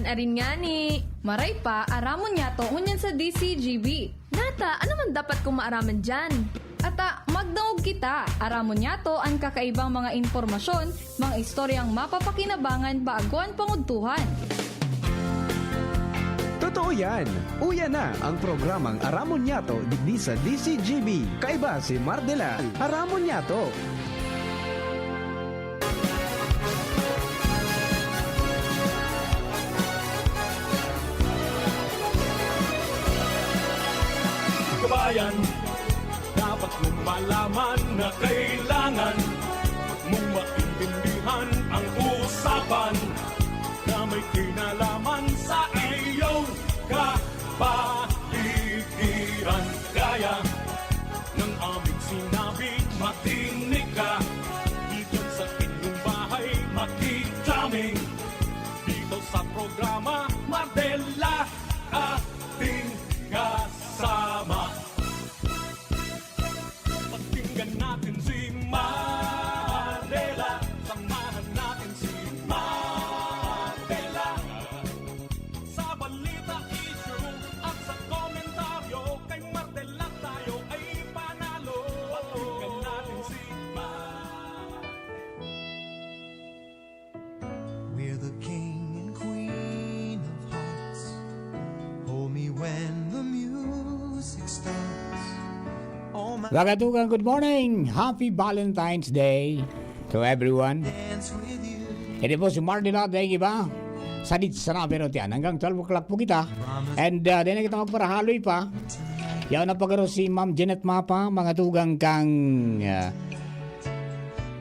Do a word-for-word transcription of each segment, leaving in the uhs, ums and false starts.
Arin ngani. Maray pa, aramon niyato ngunyan sa D C G B. Nata, ano man dapat kong maaraman diyan? Ata, magdangog kita. Aramon niyato an kakaibang mga impormasyon, mga istoryang mapapakinabangan bago an pangudtuhan. Totoo yan! Uya na ang programang Aramon Niyato digdi sa D C G B. Kaiba si Mardela. Aramon Niyato! Kabayan, dapat mong malaman na kailangan mong maintindihan ang usapan na may kinalaman sa iyong kapaligiran. Kaya ng aming sinabi, makinig ka. Dito sa inyong bahay, makikita kami dito sa programa Mardela, ating kasama. Pakinggan natin si Mardela. Samahan natin si Mardela. Sa balita, issue at sa komentaryo, kay Mardela tayo ay panalo. Pakinggan natin si Mardela. We're the king and queen of hearts. Hold me when the music starts. Oh my Mga tugang, good morning! Happy Valentine's Day to everyone. dance with you. Ini po si Martin Lord, ang iba. Sa dit sa numero tiyan. Hanggang twelve o'clock po kita. And uh, di na kita magparahaloy pa. Yaw na pagaro si Ma'am Jeanette Mapa, mga tugang kang uh,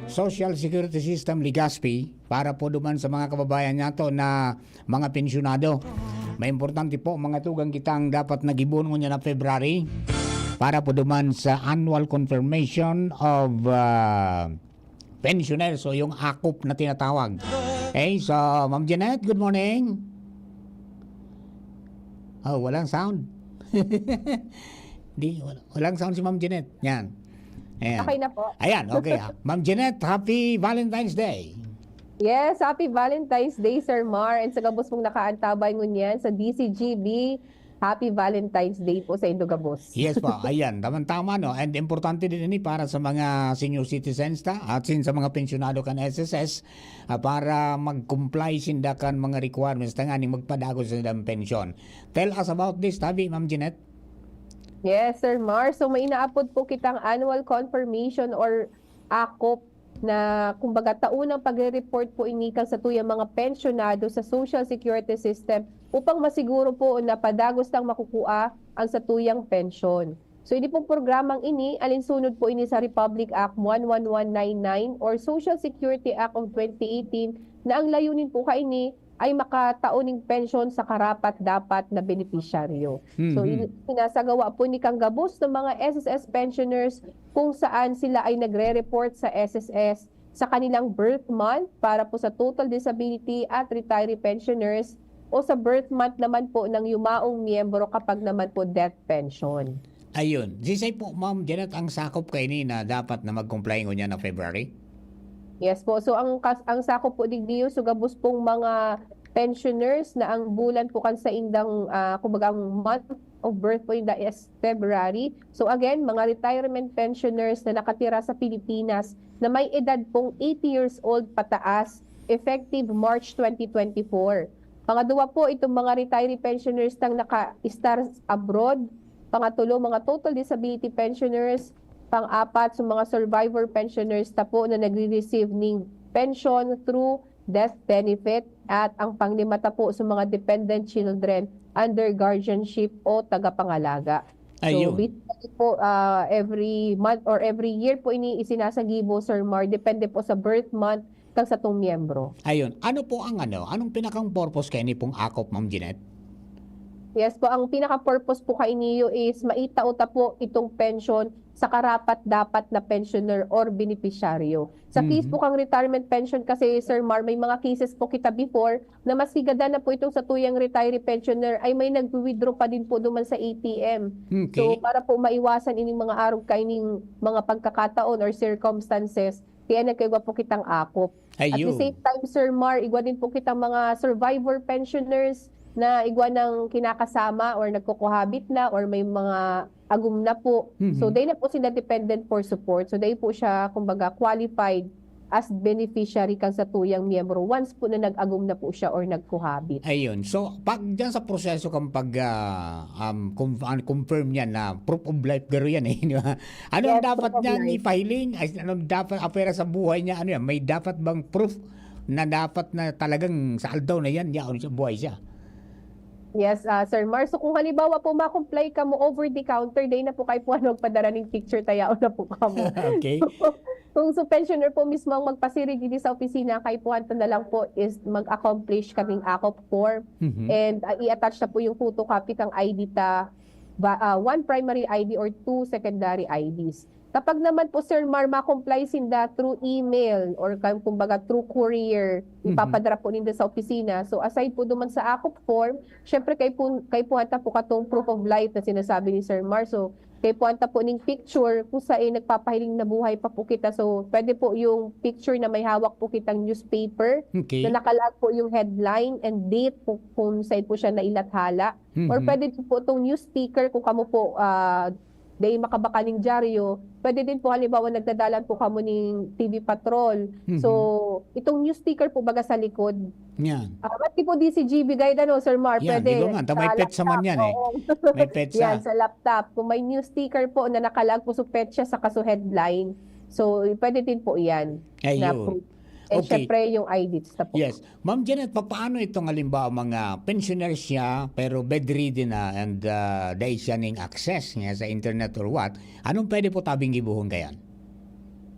Social Security System Legazpi para po duman sa mga kababayan nato na mga pensyonado. May importante po, mga tugang, kitang dapat nagibono niya na February para po duman sa annual confirmation of uh, pensioner. So, yung akop na tinatawag. Okay, so, Ma'am Jeanette, good morning. Oh, walang sound. Di, wala- walang sound si Ma'am Jeanette. Yan. Ayan. Okay na po. Ayan, okay. Ha. Ma'am Jeanette, happy Valentine's Day. Yes, happy Valentine's Day, Sir Mar. And sa gabos pong nakaantabay ngunyan sa D C G B, happy Valentine's Day po sa indo gabos. Yes po, ayan, tamang-tama, no? And importante din ini para sa mga senior citizens ta, at sin sa mga pensyonado kan S S S, ah, para mag-comply sinda kan mga requirements tanganing magpadagos sa sindang pensyon. Tell us about this, tabi, Ma'am Jeanette. Yes, Sir Mar. So may inaapod po kitang annual confirmation or akop na kumbaga taunang pagre-report po ini kan satuyang mga pensyonado sa Social Security System upang masiguro po na padagos lang makukua ang satuyang pensyon. So ini pong programang ini, alinsunod po ini sa Republic Act one one one nine nine or Social Security Act of twenty eighteen, na ang layunin po kaini ay makatao ning pensyon sa karapat-dapat na benepisyaryo. So Mhm. in- sinasagawa po ni kang gabos ng mga S S S pensioners kung saan sila ay nagre-report sa S S S sa kanilang birth month para po sa total disability at retiree pensioners o sa birth month naman po ng yumaong miyembro kapag naman po death pension. Ayun. Sisay po, Ma'am Jeanette, ang sakop kaini na dapat na mag-comply ngunyan na February? Yes po. So ang kas- ang sakop po digdiyo, so gabos pong mga pensioners na ang bulan po kan sa indang ah, kumbaga ang month of birth po inda is February. So again, mga retirement pensioners na nakatira sa Pilipinas na may edad pong eighty years old pataas, effective March twenty twenty-four. Pangadwa po, itong mga retiree pensioners nang naka-star abroad. Pangatulo, mga total disability pensioners. Pang-apat, sa mga survivor pensioners ta po na nagre-receive ning pension through death benefit. At ang panglima ta po, sa mga dependent children under guardianship o tagapangalaga. So, Ayun. Basically po, ah, every month or every year po ini isinasagibo, Sir Mar, depende po sa birth month kang satong miyembro. Ayun. Ano po ang ano? Anong pinakang purpose kaini pong akop, Ma'am Jeanette? Yes po, ang pinaka-purpose po kainiyo is maitao ta po itong pension sa karapat-dapat na pensioner or benepisyaryo. Sa case Mhm. po kang retirement pension kasi, Sir Mar, may mga cases po kita before na maski gadan na po itong satuyang retiree pensioner ay may nagwi-withdraw pa din po duman sa A T M. Okay. So, para po maiwasan ining mga arog kaining mga pagkakataon or circumstances, kaya nagkaigwa po kitang akop. At the Ayun. same time, Sir Mar, igwa din po kitang mga survivor pensioners na igwa ng kinakasama or nagko-cohabit na or may mga agom na po. So, Mhm. dai na po sila dependent for support. So, dai po siya, kumbaga, qualified as beneficiary kan satuyang miyembro once po na nag-agom na po siya or nag-cohabit. Ayun. So, pag dyan sa proseso kang pag, ah, um, com-, ah, confirm niya na proof of life, garo yan eh, di ba? Anong Yes, dapat proof of niyang life. ipahiling? Ay, anong dapat, ah, pera sa buhay niya? Ano yan? May dapat bang proof na dapat na talagang sa aldaw na yan, yaon siya, buhay siya? Yes, ah, Sir Mar. So, kung halimbawa po, ma-comply ka mo over the counter, dai na po kayo po ano magpadara ning picture, tayaon na po kamo. Okay. Kung so pensioner po mismo ang magpasiring dito sa opisina, kayo po anto na lang po is mag-accomplish kaming akop form Mhm. and ah, i-attach na po yung photocopy kang I D ta, ba, ah, one primary I D or two secondary I Ds. Kapag naman po, Sir Mar, ma-comply sinda through email or kam-, kumbaga through courier, Mhm. ipapadara po ninda sa opisina. So, aside po duman sa akop form, syempre, kay po, kay po ata po katong proof of life na sinasabi ni Sir Mar. So, kay po ata po ning picture, kung saan nagpapahiling na buhay pa po kita. So, pwede po yung picture na may hawak po kitang newspaper Okay. na nakalag po yung headline and date po kung saan po siya nailathala. Or Mhm. pwede din po itong news sticker kung kamo po, ah, dai makabakal ning dyaryo. Pwede din po, halimbawa, nagdadalan po kamo ning T V Patrol. Mhm. So, itong news sticker po baga sa likod. Yan. Ah, maski po D C G B guide, ano, Sir Mar, Yan, pwede. di ba nga? Ta-, may Sa petsa man laptop, yan eh. Oo. May petsa. Yan, sa laptop. Kung may news sticker po na nakalag po sa petsa sa kaso headline, so, pwede din po yan. Na Ayun. proof. And Okay. syempre, yung I Ds na po. Yes. Ma'am Janet, papaano itong halimbawa mga pensioners siya pero bedridden na and ah, dai siya ning access niya sa internet or what? Anong pwede po tabing gibuhon kayan?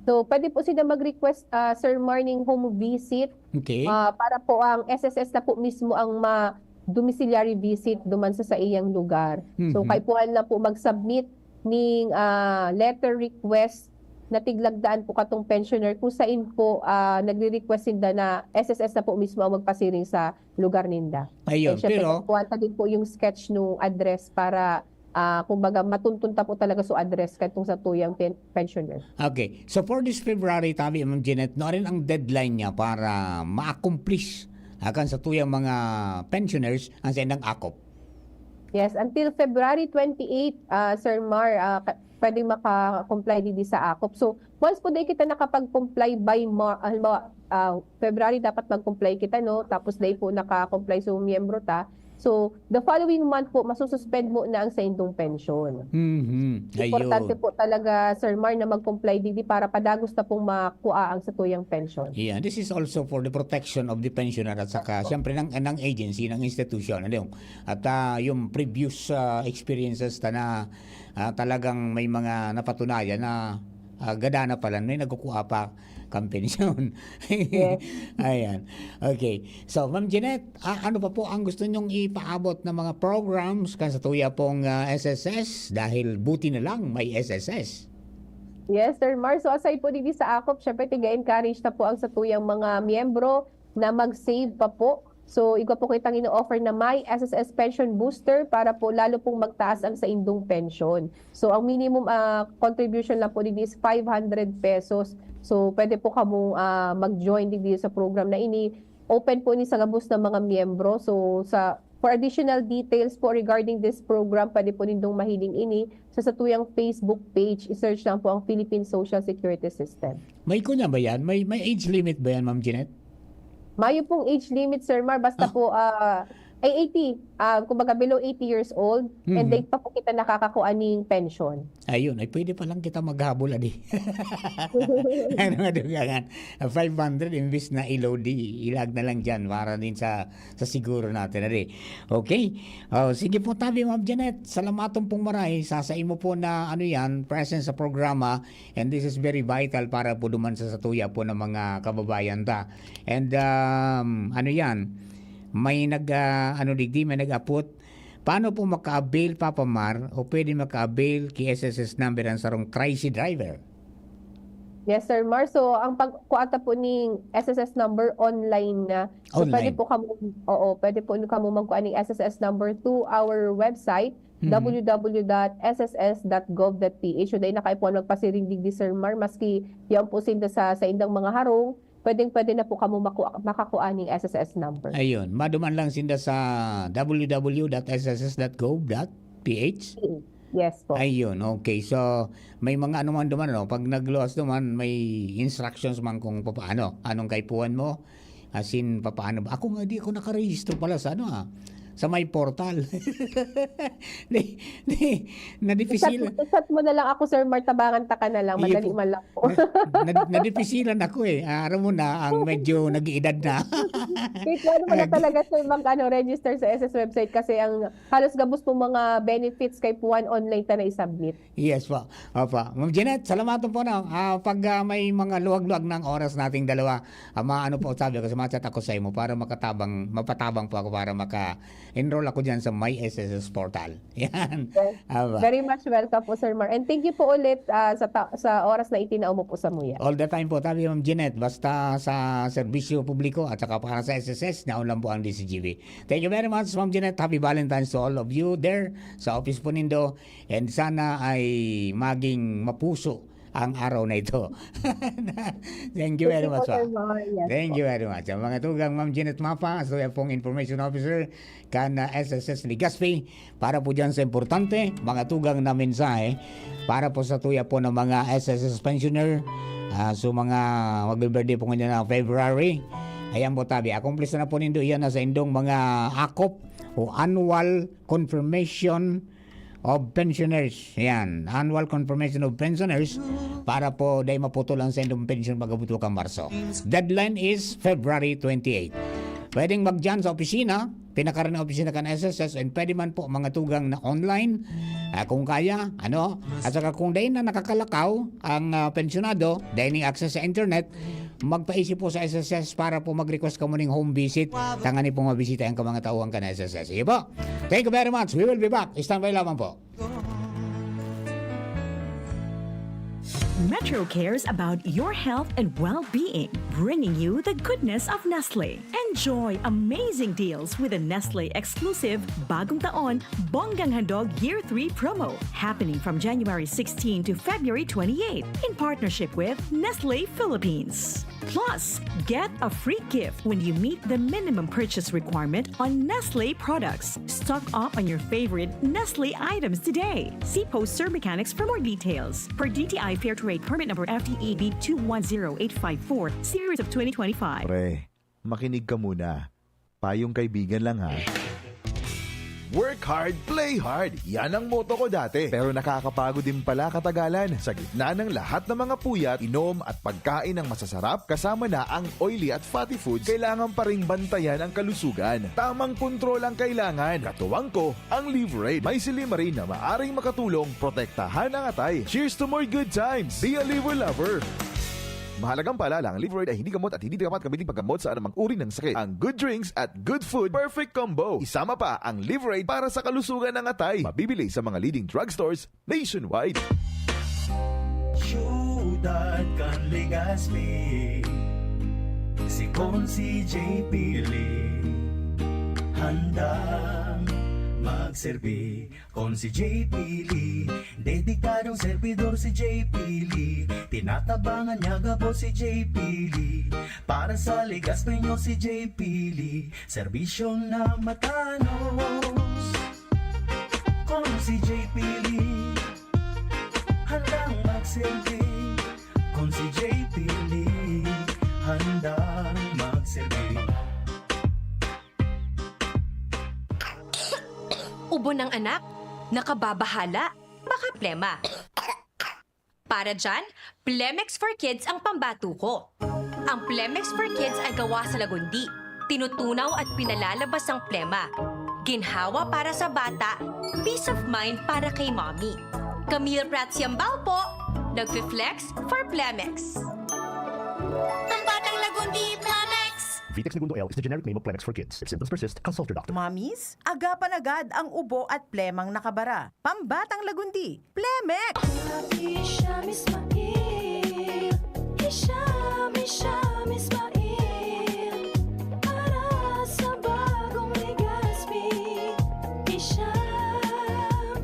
So, pwede po sila mag-request, ah, Sir Mar, ning home visit. Okay. Ah, para po ang S S S na po mismo ang ma-domiciliary visit duman sa saiyang lugar. So, Mhm. kaipuhan lang po mag-submit ning ah, letter request na tiglagdaan po katong pensioner kung sain po ah, nagre-request sinda na S S S na po mismo ang magpasiring sa lugar ninda. Ayun, And syempre, pero kaipuhan ta din po yung sketch nung address para ah, kumbaga, matunton ta po talaga so address katong satuyang pen-, pensioner. Okay. So for this February, tabi, Ma'am Janet, no rin ang deadline niya para ma-accomplish akan satuyang mga pensioners ang saindang akop? Yes, until February twenty-eight, ah, Sir Mar, ah, ka-, pwedeng maka-comply digdi sa akop. So, once po dai kita nakapag-comply by Mar-, halimbawa, ah, February dapat mag-comply kita, no? Tapos dai po naka-comply, so miyembro ta. So, the following month po, masususpend mo na ang saindong pensyon. Mhm. Importante Ayun. po talaga, Sir Mar, na mag-comply digdi para padagos na pong makua ang satuyang pensyon. Yeah, this is also for the protection of the pensioner at saka siyempre ng, ng agency, ng institusyon. Ano yung, at ah, yung previous ah, experiences ta na ah, talagang may mga napatunayan na ah, gada na pala, may nagkukuha pa kan pensyon. Yes. Ayan. Okay. So, Ma'am Jeanette, ah, ano pa po ang gusto nyong ipaabot na mga programs kan satuya pong ah, S S S? Dahil buti na lang may S S S. Yes, Sir Mar. So, aside po digdi sa akop, syempre, tiga-encourage ta po ang satuyang mga miyembro na mag-save pa po. So, igwa po kitang ino-offer na My S S S Pension Booster para po lalo pong magtaas ang saindong pensyon. So, ang minimum ah, contribution lang po digdi is five hundred pesos. So, pwede po kamo ah, mag-join digdi sa program na ini. Open po ini sa gabos na mga miyembro. So, sa, for additional details po regarding this program, pwede po nindong mahiling ini sa satuyang Facebook page. I-search lang po ang Philippine Social Security System. May kunya ba yan? May, may age limit ba yan, Ma'am Jeanette? Mayo pong age limit, Sir Mar, basta Ah. po ah, ay eighty, ah, kumbaga below eighty years old, and Mhm. dai pa po kita nakakakuha ning pension. Ayun, ay pwede pa lang kita maghabol, adi. Ano nga, dugangan? Five hundred, imbis na i-load, di, ilag na lang dyan para din sa, sa siguro natin, adi. Okay. Oh, sige po, tabi, Ma'am Jeanette. Salamaton pong maray sa, sa imo po na, ano yan, presence sa programa. And this is very vital para po duman sa satuya po ng mga kababayan ta. And, um, ano yan, may nag, ah, ano digdi, may nag-apot. Paano po maka-avail, Papa Mar, o pwede maka-avail ki S S S number ang sarong tricy driver? Yes, Sir Mar. So, ang pagkuha ta po ning S S S number online na. So, Online. pwede po kamo, oo, pwede po kamo magkuha ning S S S number to our website, Mhm. W W W dot S S S dot gov dot P H. So, dai na kayo po magpasiring digdi, Sir Mar, maski yan po sinda sa, sa indang mga harong, pwedeng-pwede na po kamo maku-, makakuha ning S S S number. Ayun, maduman lang sinda sa W W W dot S S S dot gov dot P H. Yes po. Ayun, okay. So, may mga ano man duman, ano, pag nagluwas duman, may instructions man kung papaano, anong kaipuhan mo, as in, papaano ba? Ako nga, di ako nakarehistro pala sa ano, ah, sa may portal. Di, di, nadipisilan. I-chat mo, i-chat mo na lang ako, Sir Mark, tabangan ta ka na lang. Iyo Madali po. Man lang po. Na, na, nadipisilan ako eh. Ah, aram mo na, ang medyo nag-iedad na. Kahit ano mo na Nag- talaga, Sir, mag, ano, register sa S S website kasi ang halos gabos po mga benefits kaipuhan online ta na i-submit. Yes po. Opo. Ma'am Jeanette, salamat po na. Ah, pag, ah, may mga luwag-luwag ng oras nating dalawa, ah, maano po, sabi ko, sa mga chat ako sa imo para makatabang, mapatabang po ako para maka-enroll ako dyan sa My S S S portal. Yan. Yes. Aba. Very much welcome po, Sir Mar. And thank you po ulit, ah, sa ta-, sa oras na itinao mo po sa muya. All the time po, tabi Ma'am Jeanette, basta sa serbisyo publiko at saka para sa S S S, naon lang po ang D C G B. Thank you very much, Ma'am Jeanette. Happy Valentine's to all of you there sa office po nindo. And sana ay maging mapuso ang araw na ito. Thank you very much, Sir Mar. Yes po. Thank you very much. Ang mga tugang, Ma'am Jeanette Mapa, so yan pong information officer kan, ah, S S S Legazpi, para po dyan sa importante, mga tugang na mensahe, para po sa tuya po ng mga S S S pensioner, ah, so mga magbe-birthday po ngayon na February, ayan po tabi, akumplisan na po nindo iyan na sa indong mga akop o annual confirmation of pensioners. Yan, annual confirmation of pensioners para po dai maputol ang sendong pension pag-abot kan Marso. Deadline is February twenty-eight. Pwedeng magdiyan sa opisina, pinakaran na opisina kan S S S, and pwede man po mga tugang na online, ah, kung kaya, ano, at saka kung dai na nakakalakaw ang, ah, pensionado, dai ni access sa internet, magpaisi po sa S S S para po mag-request kamo ning home visit, tangani po mabisita ang mga tauhan kan S S S. Sige po. Thank you very much. We will be back. Standby lamang po. Metro cares about your health and well-being, bringing you the goodness of Nestle. Enjoy amazing deals with the Nestle exclusive Bagong Taon Bonggang Handog Year three promo, happening from January sixteen to February twenty-eight, in partnership with Nestle Philippines. Plus, get a free gift when you meet the minimum purchase requirement on Nestle products. Stock up on your favorite Nestle items today. See post Sir Mechanics for more details. Per D T I Fair Trade Permit Number F T E B two one zero eight five four, Series of twenty twenty-five. Pre, makinig ka muna. Payong kaibigan lang, ha. Work hard, play hard. Yan ang motto ko dati. Pero nakakapagod din pala katagalan. Sa gitna ng lahat ng mga puyat, inom at pagkain ng masasarap, kasama na ang oily at fatty foods, kailangan pa ring bantayan ang kalusugan. Tamang kontrol ang kailangan. Katuwang ko, ang Liverade. May silymarin na maaring makatulong protektahan ang atay. Cheers to more good times! Be a Liver Lover! Mahalagang paalala, ang Liverade ay hindi gamot at hindi dapat gamitin paggamot sa anumang uri ng sakit. Ang good drinks at good food, perfect combo. Isama pa ang Liverade para sa kalusugan ng atay. Mabibili sa mga leading drugstores nationwide. Siyudad kan Legazpi, si Consi J P Lee, handang magserbi. Consi J P Lee, dedikadong servidor si J P Lee. Tinatabangan niya gabos si J P Lee. Para sa Legazpi nyo si J P Lee, serbisyo na matanos. Consi J P Lee, handang magserbi. Consi J P Lee, handang magserbi. Ubo ng anak, nakababahala, baka plema. Para dyan, Plemex for Kids ang pambatuko. Ang Plemex for Kids ay gawa sa lagundi, tinutunaw at pinalalabas ang plema. Ginhawa para sa bata, peace of mind para kay mommy. Camille Prats Yambao po, nagfi-flex for Plemex. Pambatang lagundi, Plemex! Vitex Negundo L is the generic name of Plemex for Kids. If symptoms persist, consult your doctor. Mommies, agapan agad ang ubo at plemang nakabara. Pambatang lagundi, Plemex! Happy Hisham Ismail. Hisham, Hisham Ismail. Para sa bagong Legazpi. Hisham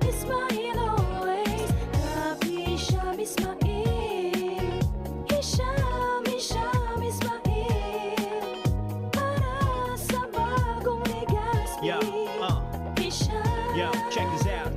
Ismail always. Happy Hisham Ismail. Hisham, Hisham Yo, uh, yo, check this out.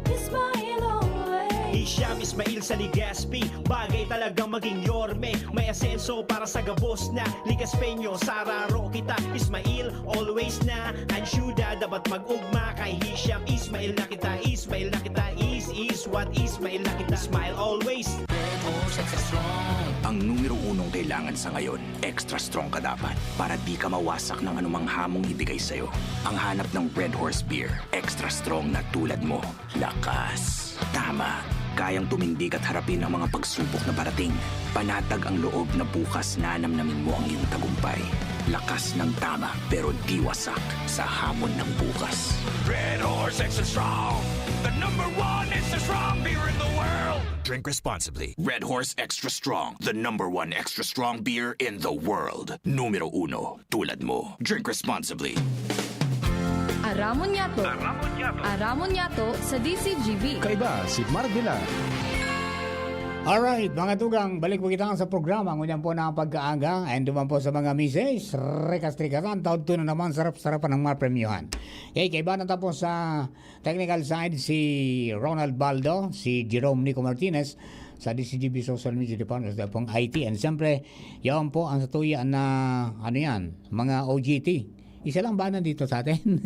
Ismail always. Hisham Ismail sa Legazpi, bagay talagang maging yorme. May asenso para sa gabos na Legazpeño. Sararo kita, Ismail always na. Anshuda, dapat mag-ugma kay Hisham Ismail na kita. Ismail na kita, is, is what, Ismail na kita. Smile always. Ang numero unong kailangan sa ngayon, extra strong ka dapat para di ka mawasak ng anumang hamong ibigay sa'yo. Ang hanap ng Red Horse Beer, extra strong na tulad mo. Lakas. Tama. Kayang tumindig at harapin ang mga pagsubok na parating. Panatag ang loob na bukas nanamnamin mo ang iyong tagumpay. Lakas ng tama pero di wasak sa hamon ng bukas. Red Horse Extra Strong, the number one extra strong beer in the world. Drink responsibly. Red Horse Extra Strong, the number one extra strong beer in the world. Numero uno, tulad mo. Drink responsibly. Aramon Yato. Aramon Yato. Aramon Yato sa D C G B. Kaiba si Mark Villar. Alright, mga tugang, balik po kita sa programa. Ngunyan po na ang pagkaaga. And duman po sa mga misis, rikas-rikasan, taod to na naman, sarap-sarapan ng mga premyohan. Okay, kaiba na tapos sa technical side si Ronald Baldo, si Jerome Nico Martinez sa D C G B Social Media Department, sa pong I T. And siyempre, yaon po ang satuya na, ano yan, mga O G T. Isa lang ba nandito sa atin?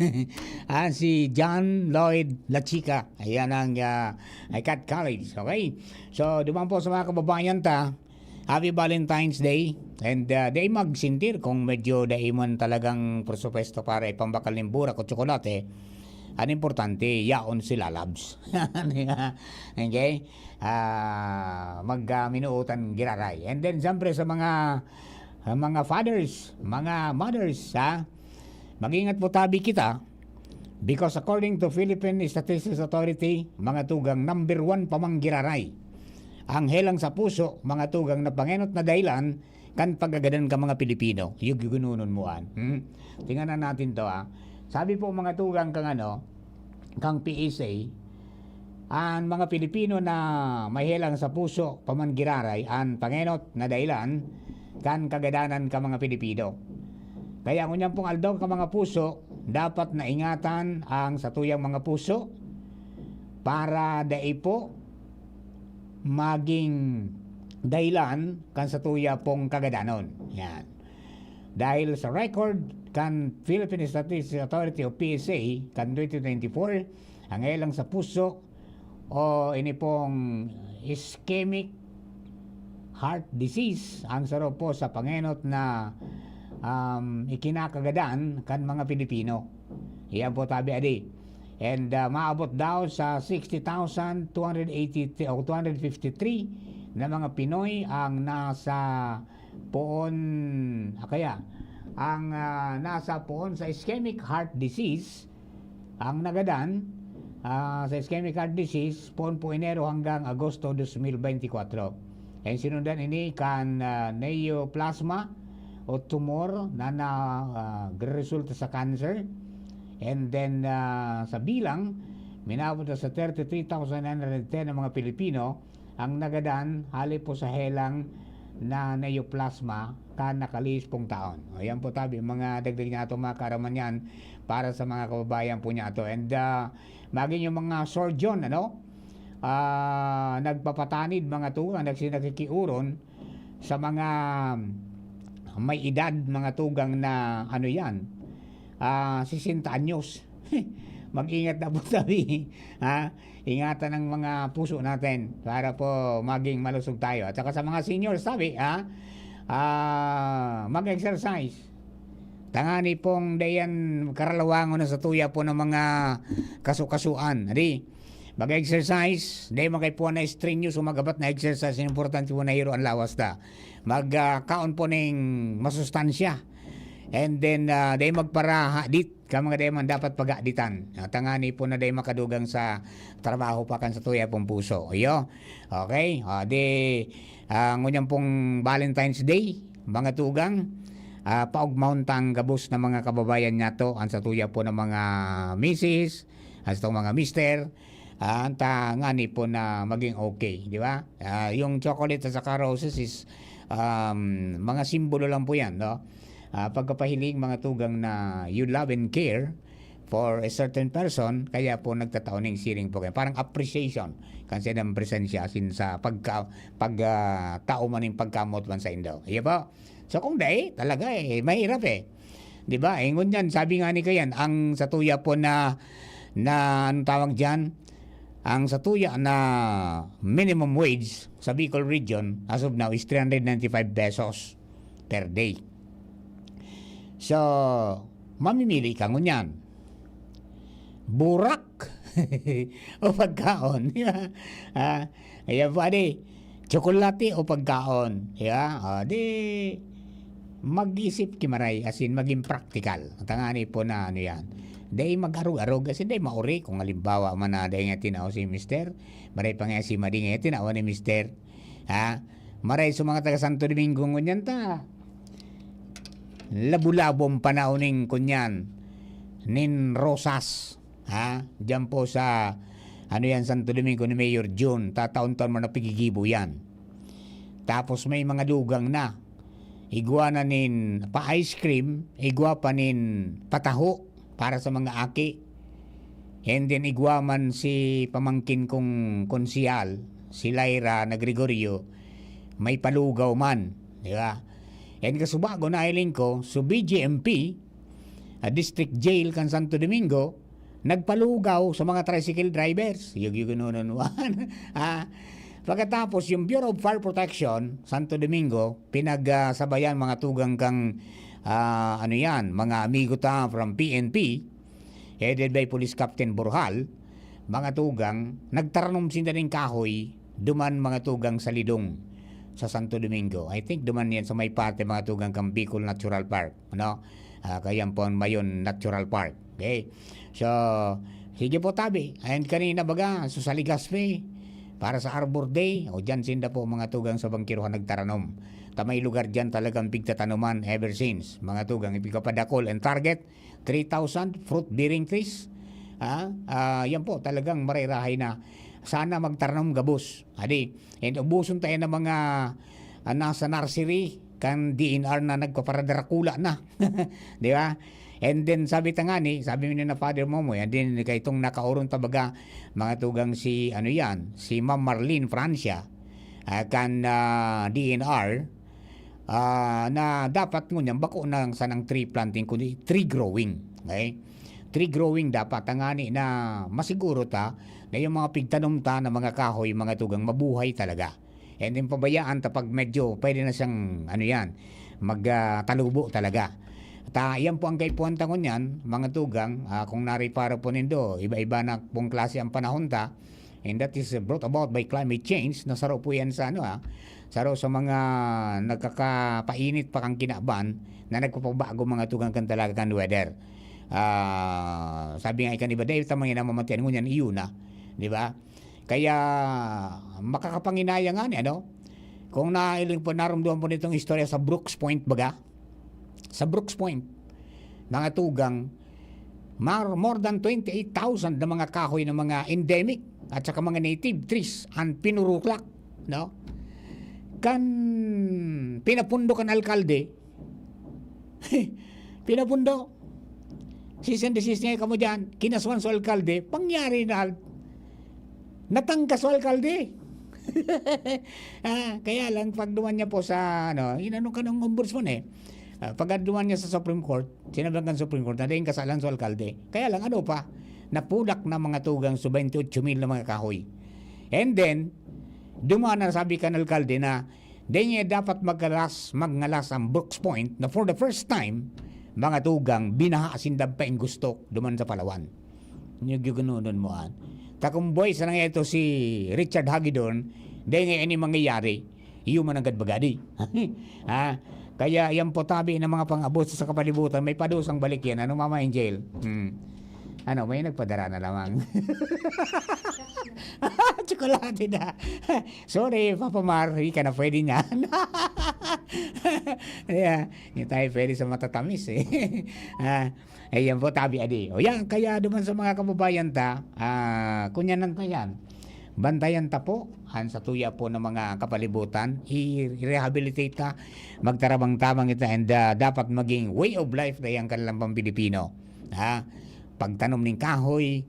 Ah, si John Lloyd Lachica. Ayan ang ah, Icat College. Okay? So, duman po sa mga kababayan ta, Happy Valentine's Day. And uh, di magsintir kung medyo dai man talagang presupuesto para ipambakal ning burak o tsokolate. Ang importante, yaon sila, labs. Okay? Ah, mag ah, minuutan giraray. And then, siyempre, sa mga ah, mga fathers, mga mothers, ha? Mag-ingat po tabi kita. Because according to Philippine Statistics Authority, mga tugang number one pa man giraray ang helang sa puso, mga tugang na pangenot na dahilan kan pagagadan ka mga Pilipino. Yung ginununon mo an. Hmm? Tingnan natin to, ha. Sabi po, mga tugang, kang ano, kang P S A, an mga Pilipino na may helang sa puso pa man giraray an pangenot na dahilan kan kagadanan ka mga Pilipino. Kaya ngunyan pong aldaw ka mga puso, dapat na ingatan ang satuyang mga puso para dai po maging dahilan kan satuya pong kagadanon. Yan. Dahil sa record kan Philippine Statistics Authority o P S A kan twenty twenty-four, ang helang sa puso o ini pong ischemic heart disease ang saro po sa pangenot na um, ikinakagadan kan mga Pilipino. Iyan po tabi adi. And uh, maabot daw sa sixty thousand two hundred eighty o two hundred fifty-three na mga Pinoy ang nasa poon, ah, kaya ang ah, nasa poon sa ischemic heart disease ang nagadan ah, sa ischemic heart disease poon po Enero hanggang Agosto twenty twenty-four. And sinundan ini kan ah, neoplasma o tumor na na ah, resulta sa cancer. And then ah, sa bilang, minabot na sa thirty-three thousand nine hundred ten ang mga Pilipino ang nagadan hali po sa helang na neoplasma kan nakalihis pong taon. Ayan po tabi, mga dagdag niya ato mga kaaraman yan para sa mga kababayan po niya ato. And uh, maging yung mga surgeon, ano, uh, nagpapatanid mga tugang, nagsi- nakikiuron sa mga may edad, mga tugang na ano yan, ah, sesenta anyos. Mag-ingat na po sabi, ha? Ingatan ang mga puso natin para po maging malusog tayo. At saka sa mga seniors, sabi, ha? Ah, mag-exercise. Tangani pong dayan karalawangon na sa tuya po ng mga kasukasuan. Di, mag-exercise, di magay po na strenuous o magabat na exercise. Importante po na hiro ang lawas ta. Magkaon po ng masustansya. And then, uh, di magparahadit ka mga di man dapat pagaditan. Tangani po na di makadugang sa trabaho pa kan sa tuya pong puso. Iyo? Okay? Uh, di, uh, ngunyan pong Valentine's Day, mga tugang, uh, paugmahon tang gabos na mga kababayan niya to, ang sa tuya po ng mga misis, ang sa mga mister, ah, ta ngani po na maging okay, di ba? Ah, yung chocolate at saka roses is um, mga simbolo lang po yan, no? Ah, pagkapahiling mga tugang na you love and care for a certain person, kaya po nagtatao ning siring po kayo. Parang appreciation kan saindang presensya, asin sa pagka-, pag, ah, tao man ning pagkamot man saindo. Iya po. So, kung dai, talaga, eh, mahirap, eh. Di ba? Eh, ngunyan, sabi nga ni Kayan, ang satuya po na, na, anong tawag diyan? Ang satuya na minimum wage sa Bicol Region, as of now, is three hundred ninety-five pesos per day. So, mamimili ka ngunyan. Burak o pagkaon, di ba? Ah, ayan po, adi, tsokolate o pagkaon, di ba? Ah, di, mag-isip ki maray, asin maging praktikal. Tangani po na ano yan. Dai mag-arog-arog, asin dai mauri kung halimbawa man na dai nga tinao si mister, maray pa nga si Madi nga tinao ni mister. Ha? Maray sa mga taga Santo Domingo ngunyan ta. Labo-labo ang panahon ning kunyan, nin rosas. Ha? Diyan po sa, ano yan, Santo Domingo ni Mayor Jun. Tataon-taon man na pigigibo yan. Tapos may mga dugang na. Igwa na nin pa-ice cream, igwa pa nin pataho para sa mga aki. And then igwa man si pamangkin kong konsehal, si Lyra na Gregorio, may palugaw man, di ba? And kasubago, nahiling ko, so B J M P, ah, District Jail kan Santo Domingo, nagpalugaw sa mga tricycle drivers. Yug-, yug-, no, no, no. Ah, pagkatapos, yung Bureau of Fire Protection, Santo Domingo, pinagsabayan mga tugang kang, ah, ano yan, mga amigo ta from P N P, headed by Police Captain Borjal, mga tugang, nagtaranom sinda nin kahoy, duman mga tugang sa Lidong, sa Santo Domingo. I think duman yan sa may parte mga tugang kang Bicol Natural Park, ano? Ah, kayan po ang Mayon Natural Park. Okay? So, sige po, tabi. And kanina baga, so sa Legazpi, para sa Arbor Day, o diyan sinda po mga tugang sa Bangkirohan nagtaranom. Ta may lugar diyan talagang pigtatanuman ever since. Mga tugang, ipikapadakol and target, three thousand fruit-bearing trees. Ah, ah, yan po, talagang marirahay na. Sana magtaranom gabos. Adi, and ubuson tayo ng mga, ah, nasa nursery, kan D N R na nagpaparadrakula na. Di ba? And then, sabi ta nga ni, sabi ni na Father Momoy, and then, kay itong nakaoron ta baga, mga tugang si, ano yan, si Ma'am Marlene Francia, ah, kan, ah, D N R, ah, na dapat ngunyan bako na sanang tree planting, kundi tree growing. Okay? Tree growing dapat, tangani na masiguro ta na yung mga pigtanom ta na mga kahoy, mga tugang, mabuhay talaga. And then pabayaan ta pag medyo pwede na siyang, ano yan, mag, ah, talubo talaga. Ta, yan po ang kaipuhan ta ngunyan, mga tugang, ah, kung nariparo po nindo, iba-iba na pong klase ang panahon ta, and that is brought about by climate change, na saro po yan sa, ano, ah, saro sa mga nagkakapainit pa kang kinaban na nagpapabago mga tugang kan talaga kan weather. Ah, sabi nga ikan iba, "Dahil tamang yan ang mamatian ngunyan, iyo na." Di ba? Kaya makakapanginaya nga ni, ano? Kung nailing po, narumduman po nitong istorya sa Brooks Point, baga? Sa Brooks Point, mga tugang, mar-, more than twenty-eight thousand na mga kahoy na mga endemic at saka mga native trees ang pinuruklak, no? Kan pinapundo kan alkalde, pinapundo. Cease and desist nga kamo diyan. Kinasuhan sa alkalde, pangyari na, natangka sa alkalde. Ah, kaya lang, pag duman niya po sa, ano, inano ka ng ombudsman eh. Ah, pag duman niya sa Supreme Court, sinabihan kan Supreme Court na dahil kasalan sa alkalde. Kaya lang, ano pa, napulak na mga tugang sa twenty-eight mil na mga kahoy. And then, duman na sabi kan alkalde na, dahil niya dapat magkalas, magngalas ang Brooks Point na for the first time, mga tugang, binaha sindang painggustok duman sa Palawan. Yung gigununun mo, an. Takumboy, sa nangyari ito si Richard Hagedorn, dahil nga ini mangyayari, iyo man ang gadbagadi. Ha? Kaya yan po tabi ng mga pang-abuso sa kapalibutan, may padusang balik yan. Ano, Mama Angel? Hmm. Ano, may nagpadara na lamang. Tsokolate na. Sorry, Papa Mar, hindi ka na pwede niyan. Yeah, hindi tayo pwede sa matatamis eh. Ah, ayan po, tabi adi. O yan, kaya duman sa mga kababayan ta, ah, kunyanan ta yan. Bantayan ta po, ang satuya po ng mga kapalibutan, i-rehabilitate ta, magtarabang-tabang ita, and, ah, dapat maging way of life na yan kanilang pang-Pilipino. Ha? pagtanom ning kahoy,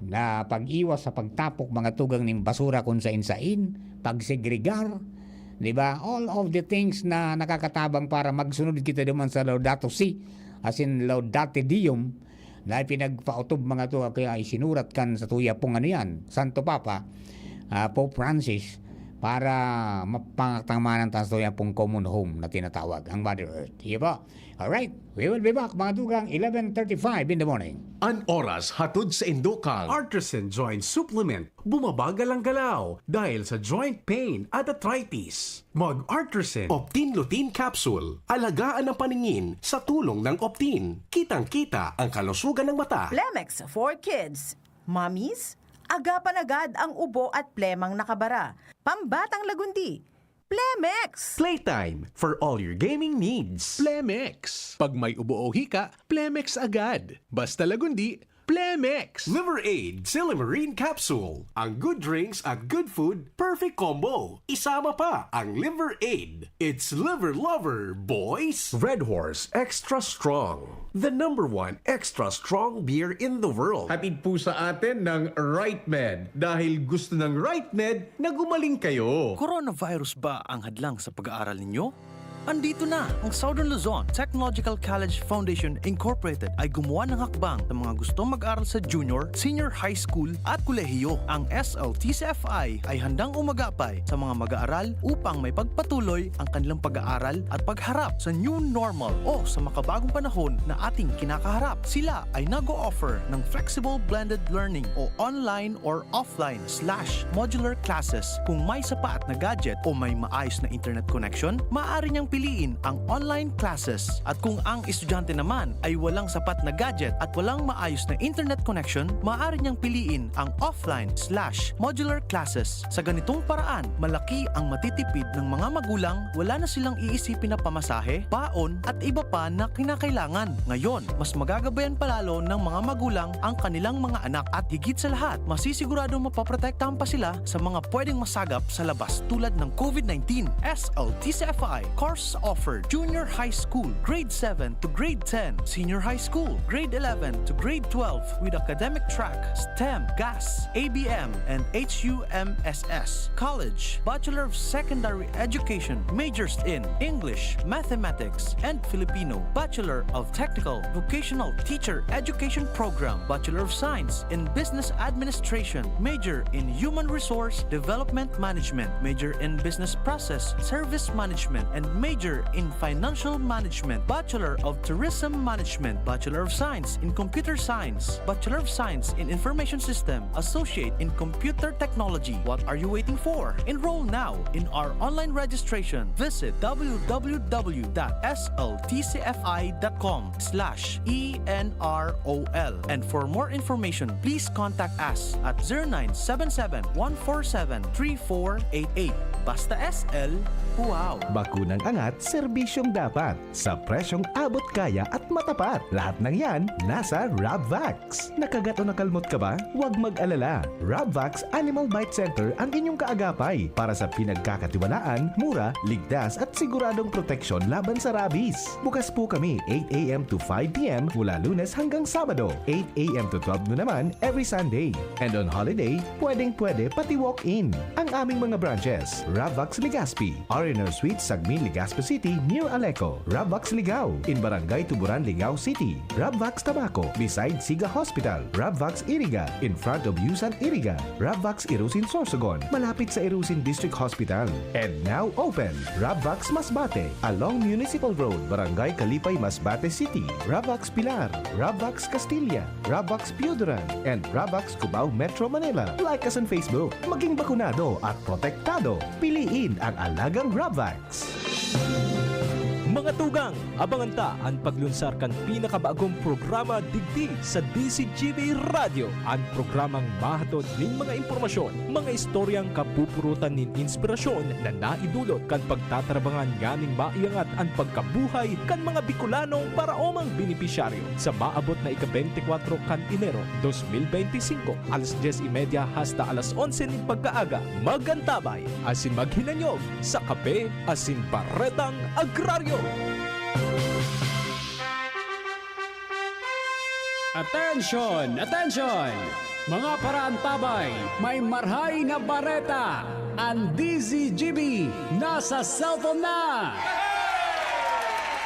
na pag-iwas sa pagtapok, mga tugang, ning basura kun sain-sain, pagsegregar, di ba? All of the things na nakakatabang para magsunod kita duman sa Laudato Si, as in Laudate Deum, na ipinagpaotob, mga tugang, kaya isinurat kan sa tuya pong ano yan, Santo Papa, ah, Pope Francis, para mapangataman ta sa tuya pong common home na tinatawag ang Mother Earth. Iyo po. Alright, we will be back, mga tugang, eleven thirty-five in the morning. An oras hatod sa indokang Artisan Joint Supplement. Bumabagal ang galaw dahil sa joint pain at arthritis. Mag-Artisan Optin Lutein Capsule. Alagaan ang paningin sa tulong ng Optin. Kitang-kita ang kalusugan ng mata. Plemex for Kids. Mommies, agapan agad ang ubo at plemang nakabara. Pambatang lagundi. Plemex! Playtime for all your gaming needs. Plemex. Pag may ubo o hika, Plemex agad. Basta lagundi, Plemex. Liver Aid Silimarin Capsule. Ang good drinks at good food, perfect combo. Isama pa ang Liver Aid. It's Liver Lover, boys. Red Horse Extra Strong. The number one extra strong beer in the world. Hatid po sa atin ng Right Med. Dahil gusto ng Right Med na gumaling kayo. Coronavirus ba ang hadlang sa pag-aaral ninyo? Andito na! Ang Southern Luzon Technological College Foundation Incorporated ay gumawa ng hakbang sa mga gustong mag-aral sa junior, senior high school at kolehiyo. Ang S L T C F I ay handang umagapay sa mga mag-aaral upang may pagpatuloy ang kanilang pag-aaral at pagharap sa new normal o sa makabagong panahon na ating kinakaharap. Sila ay nag-o-offer ng flexible blended learning o online or offline slash modular classes. Kung may sapat na gadget o may maayos na internet connection, maaari niyang piliin ang online classes. At kung ang estudyante naman ay walang sapat na gadget at walang maayos na internet connection, maaari niyang piliin ang offline slash modular classes. Sa ganitong paraan, malaki ang matitipid ng mga magulang, wala na silang iisipin na pamasahe, baon at iba pa na kinakailangan. Ngayon, mas magagabayan palalo ng mga magulang ang kanilang mga anak at higit sa lahat, masisiguradong mapoprotektahan pa sila sa mga pwedeng masagap sa labas tulad ng COVID nineteen. S L T C F I course offered: Junior High School, Grade seven to Grade ten, Senior High School, Grade eleven to Grade twelve with academic track STEM, GAS, A B M, and H U M S S. College, Bachelor of Secondary Education, majors in English, Mathematics, and Filipino, Bachelor of Technical Vocational Teacher Education Program, Bachelor of Science in Business Administration, major in Human Resource Development Management, major in Business Process Service Management, and major in Financial Management, Bachelor of Tourism Management, Bachelor of Science in Computer Science, Bachelor of Science in Information System, Associate in Computer Technology. What are you waiting for? Enroll now in our online registration. Visit w w w dot s l t c f i dot com slash e n r o l. And for more information, please contact us at zero nine seven seven, one four seven, three four eight eight. Basta S L, wow! Bakunang angat, serbisyong dapat. Sa presyong abot kaya at matapat. Lahat ng yan, nasa Rabvax. Nakagat o nakalmot ka ba? Huwag mag-alala. Rabvax Animal Bite Center ang inyong kaagapay para sa pinagkakatiwalaan, mura, ligtas at siguradong proteksyon laban sa rabies. Bukas po kami eight a m to five p m mula Lunes hanggang Sabado, eight a m to twelve noon naman every Sunday. And on holiday, pwedeng-pwede pati walk-in. Ang aming mga branches, Rabvax Legazpi, R and R Suite, Sagmin, Legazpi City, near Aleco, Rabvax Ligao, in Barangay Tuburan, Ligao City, Rabvax Tabaco, beside Siga Hospital, Rabvax Iriga, in front of Yusan Iriga, Rabvax Irusin Sorsogon, malapit sa Irusin District Hospital. And now open, Rabvax Masbate, along Municipal Road, Barangay Kalipay, Masbate City, Rabvax Pilar, Rabvax Castilla, Rabvax Pioduran, and Rabvax Cubao, Metro Manila. Like us on Facebook. Maging bakunado at protektado. Piliin ang alagang Rabvax. Mga tugang, abangan ta an paglunsar kan pinakabagong programa digdi sa D Z G B Radyo, an programang mahatod nin mga impormasyon, mga istoryang kapupurutan nin inspirasyon na naidulot kan pagtatarabangan nganing maiangat an pagkabuhay kan mga Bicolanong paraomang benepisyaryo. Sa maabot na ika-beintikwatro kan Enero dos mil beintisinko, alas dyes y media hasta alas onse nin pagkaaga, mag-antabay asin maghinanyog sa Kape asin Baretang Agraryo. Attention! Attention! Mga paraantabay, may marhay na bareta! An D Z G B nasa cellphone na!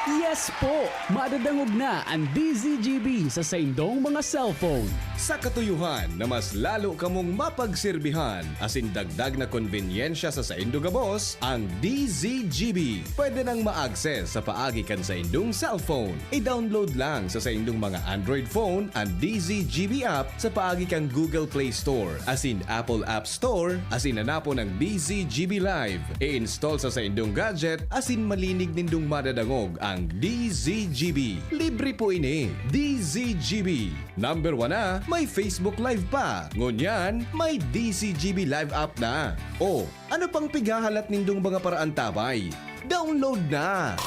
Yes po! Madadangog na an D Z G B sa saindong mga cellphone. Sa katuyohan na mas lalo kamong mapagserbihan asin dagdag na konbenyensya sa saindo gabos, ang D Z G B pwede nang ma-access sa paagi kan saindong cellphone. I-download lang sa saindong mga Android phone an D Z G B app sa paagi kan Google Play Store asin Apple App Store asin hanapon ang D Z G B Live. I-install sa saindong gadget asin malinig nindong madadangog ang D Z G B. Libre po ini. D Z G B. Number one na, may Facebook Live pa. Ngunyan, may D Z G B Live app na. O, ano pang pighahalat nindong mga paraantabay? Download na!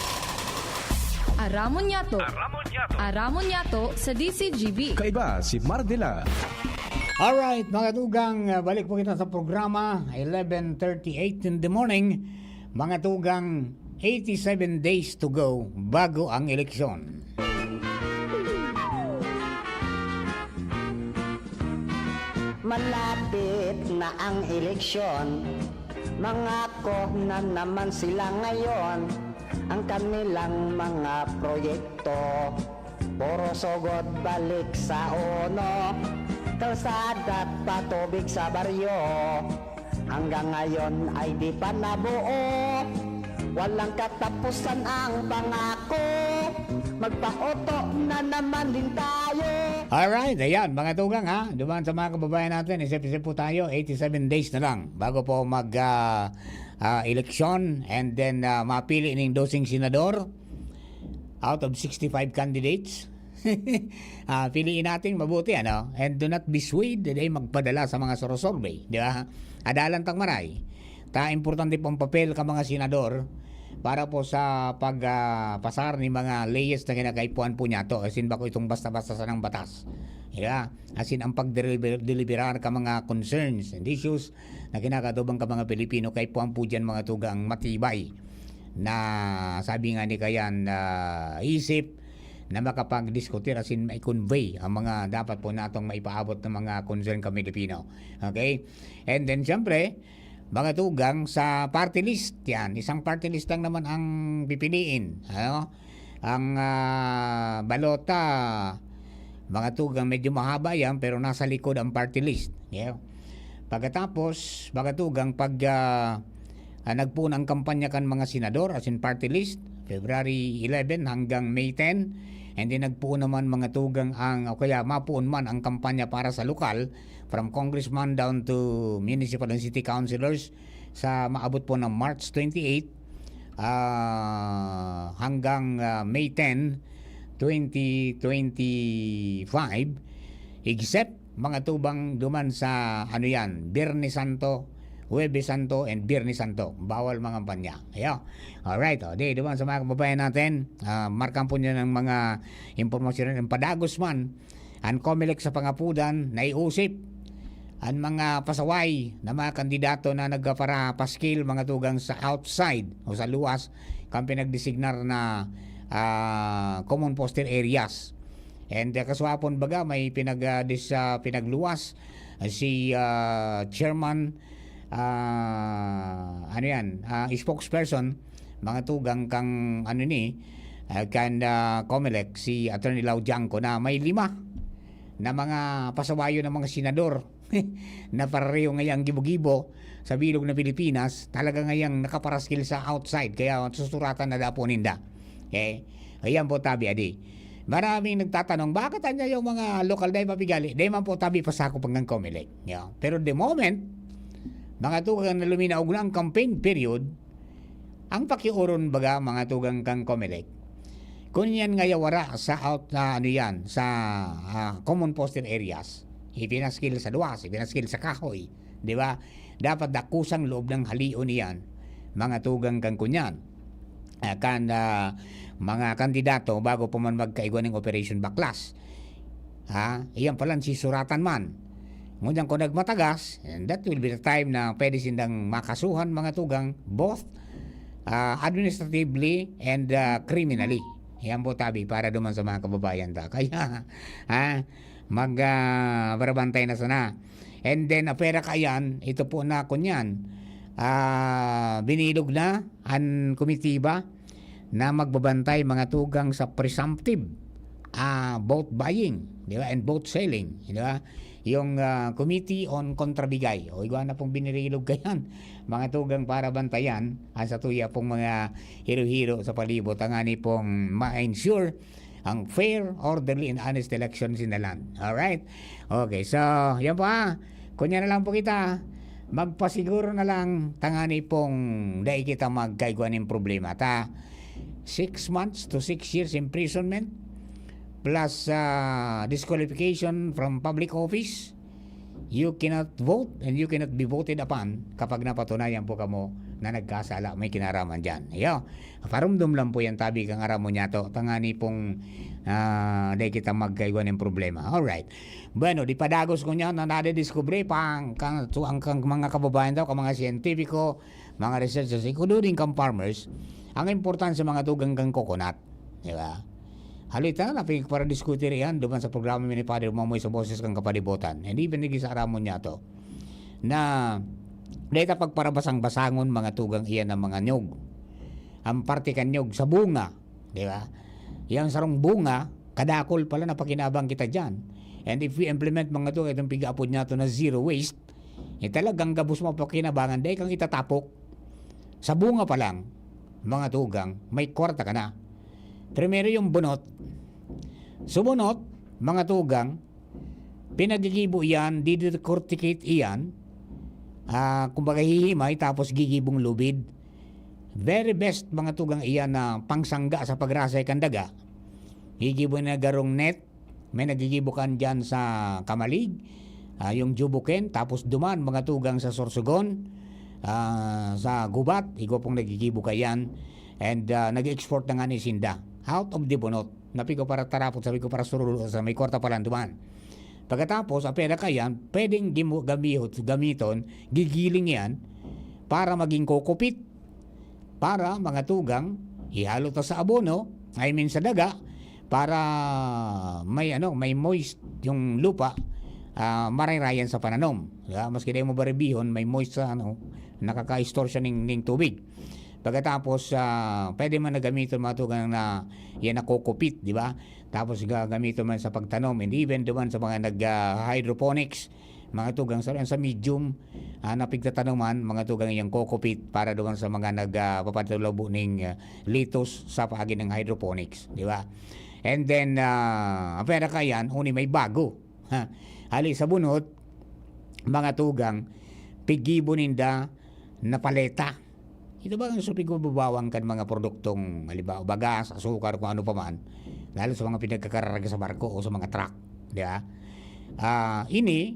Aramon niyato. Aramon niyato. Aramon niyato sa D Z G B. Kaiba si Mardela. Alright, mga tugang, ah, balik po kita sa programa, eleven thirty-eight in the morning. Mga tugang, eighty-seven days to go bago ang eleksyon. Malapit na ang eleksyon, mangako na naman sila ngayon. Ang kanilang mga proyekto, puro sugod balik sa uno. Kalsada at patubig sa baryo, hanggang ngayon ay di pa nabuo. Walang katapusan ang pangako, magpaoto na naman din tayo. Alright, ayan, mga tugang, ha. Duman sa mga kababayan natin, isip-isip po tayo, eighty-seven days na lang bago po mag, ah, ah, eleksyon, and then, ah, mapili ning doseng senador out of sixty-five candidates. Ah, piliin natin mabuti, ano? And do not be swayed, dai magpadala sa mga sorosorbe, di ba? Adalan tang maray. Ta importante pong papel ka mga senador para po sa pag, ah, pasar ni mga leyes na kinakaipuhan po niyato. As in, bako itong basta-basta sanang batas. Di ba? As in, ang pagdeliber-, deliberar ka mga concerns and issues na kinakatubang ka mga Pilipino, kaipuhan po dyan mga tugang matibay na, sabi nga ni Kayan, ah, isip na makapagdiskutir, as in, mai-convey ang mga dapat po natong maipaabot ng mga concern ka Pilipino. Okay? And then, siyempre, mga tugang sa party list. Yan, isang party list lang naman ang pipiliin. Ano? Ang, ah, balota, mga tugang, medyo mahaba yan, pero nasa likod ang party list. Yeah. Pagkatapos, mga tugang, pag, ah, ah, nagpoon ang kampanya kan mga senador, as in party list, February eleven hanggang May ten, and then nagpoon naman mga tugang ang, o kaya mapoon man ang kampanya para sa lokal, from congressman down to municipal and city councilors, sa maabot po ng March twenty-eight, ah, hanggang, ah, May ten, twenty twenty-five, except mga tugang duman sa, ano yan, Biyernes Santo, Huwebes Santo, and Biyernes Santo. Bawal mangampanya. Ayo. Alright, o, di, duman sa mga kababayan natin, ah, markahan po niyo ng mga impormasyon, ang padagos man, ang Comelec sa pangapudan, naiusip ang mga pasaway na mga kandidato na nagparapaskil mga tugang sa outside o sa luwas kan pinagdesignar na, ah, common posted areas. And, ah, kaswapon baga may pinag-, ah, dis-, ah, pinagluwas, ah, si, ah, Chairman, ah, ano yan, ah, spokesperson, mga tugang kang, ano ni, ah, kan, ah, Comelec, si Attorney Lau Diangco, na may lima na mga pasawayo ng mga senador na pareho ngayang gibo-gibo sa bilog na Pilipinas, talaga ngayang nakaparaskil sa outside, kaya susuratan na daw po ninda. Okay? Ayan po, tabi, adi. Maraming nagtatanong, "Bakit anya yung mga lokal na ipapigali?" Di man po, tabi, pasakop hanggang Comelec. Yeah. Pero the moment, mga tugang na luminaog na ang campaign period, ang pakiuron baga, mga tugang kang Comelec, kung yan nga yawara sa out, na ano yan, sa, ah, common posted areas, ipinaskil sa luwas, ipinaskil sa kahoy, di ba? Dapat dakusang loob ng halion iyan, mga tugang kang kunyan. Ah, kan, ah, mga kandidato bago pa man magkaigwa ng Operation Baklas. Ha? Iyan palan si suratan man. Ngunyan kung nagmatagas, and that will be the time na pwede sindang makasuhan mga tugang, both, ah, administratively and, ah, criminally. Yan po, tabi, para duman sa mga kababayan ta. Kaya, ha, mag, ah, barabantay na sana. And then, apera kayan, ito po na, kunyan, ah, binilog na an komitiba na magbabantay, mga tugang, sa presumptive, ah, vote buying, di ba? And vote selling, di ba? Yung, ah, Committee on Kontrabigay. O, igwa na pong binirilog kayan, mga tugang, para bantayan ang satuya pong mga hiro-hiro sa palibot, tangani pong ma-ensure ang fair, orderly, and honest election in the land. Alright? Okay, so, yan po, ah. Kunya na lang po kita. Magpasiguro na lang, tangani pong dai kita magkaigwa nin problema. Ta, six months to six years imprisonment, plus, ah, disqualification from public office. You cannot vote and you cannot be voted upon kapag napatunayan po kamo na nagkasala, may kinaraman diyan. Iyo, parumdom lang po yan, tabi, kan aramon niyato, tangani pong, ah, dai kita magkaigwa nin problema. Alright. Bueno, di padagos ko niya na nadidiskubre pa ang, kan, so, ang, kan mga kababayan daw, kan mga siyentipiko, mga researchers, including kan farmers, ang importansya, mga tugang, kan coconut. Di ba? Halita na, napig para diskutir yan duman sa programa mi ni Padre Mamoy sa Boses kan Kapalibotan. Hindi binigay sa aramon niyato na dahil pagparabasang-basangon, mga tugang, iyan ang mga nyog. Ang parte kan nyog sa bunga, di ba? Yang sarong bunga, kadakol pala na pakinabang kita diyan. And if we implement, mga tugang, itong pig-aapod niyato na zero waste, eh, talagang gabos mapakinabangan, dahil kang itatapok. Sa bunga pa lang, mga tugang, may kwarta ka na. Primero yung bunot. Sa bunot, mga tugang, pinagigibo iyan, didecorticate iyan, ah, kumbaga hihimay, tapos gigibong lubid. Very best, mga tugang, iyan na pangsangga sa pagrasay kan daga. Gigibo na garong net, may nagigibo kan diyan sa Camalig, ah, yung Jubuken, tapos duman, mga tugang, sa Sorsogon, ah, sa Gubat, igwa pong nagigibo kayan, and, ah, nag-export na nga ni sinda. Out of the bunot. Napig ko para tarapot, sabi ko para surulo, sa may kwarta pa lang duman. Pagkatapos, ang pera kayan, pwedeng gimu-, gamihot, gamiton, gigiling yan para maging kokopit. Para, mga tugang, ihalo ta sa abono, I mean, sa daga, para may, ano, may moist yung lupa, ah, marayrayan sa pananom. Di ba? Maski di mo baribihon, may moist sa, ano, nakaka-store siya ning, ning tubig. Pagkatapos, ah, pwede man na gamiton, mga tugang, na yan na kokopit, di ba? Tapos gagamiton man sa pagtanom, and even duman sa mga nag, ah, hydroponics, mga tugang, sa, sa medium, ah, na pigtatanuman, mga tugang, yung kokopit para duman sa mga nag, ah, papatulabo ning, ah, litos sa paagi ng hydroponics, di ba? And then, ah, ang pera kayan, uni may bago. Ha? Hali sa bunot, mga tugang, pigibo ninda na paleta. Ito ba ang supig ko babawang kan mga produktong, halimbawa, bagas, asukar, kung ano pa man, lalo sa mga pinagkakararga sa barko o sa mga truck, di ba? Ah, ini,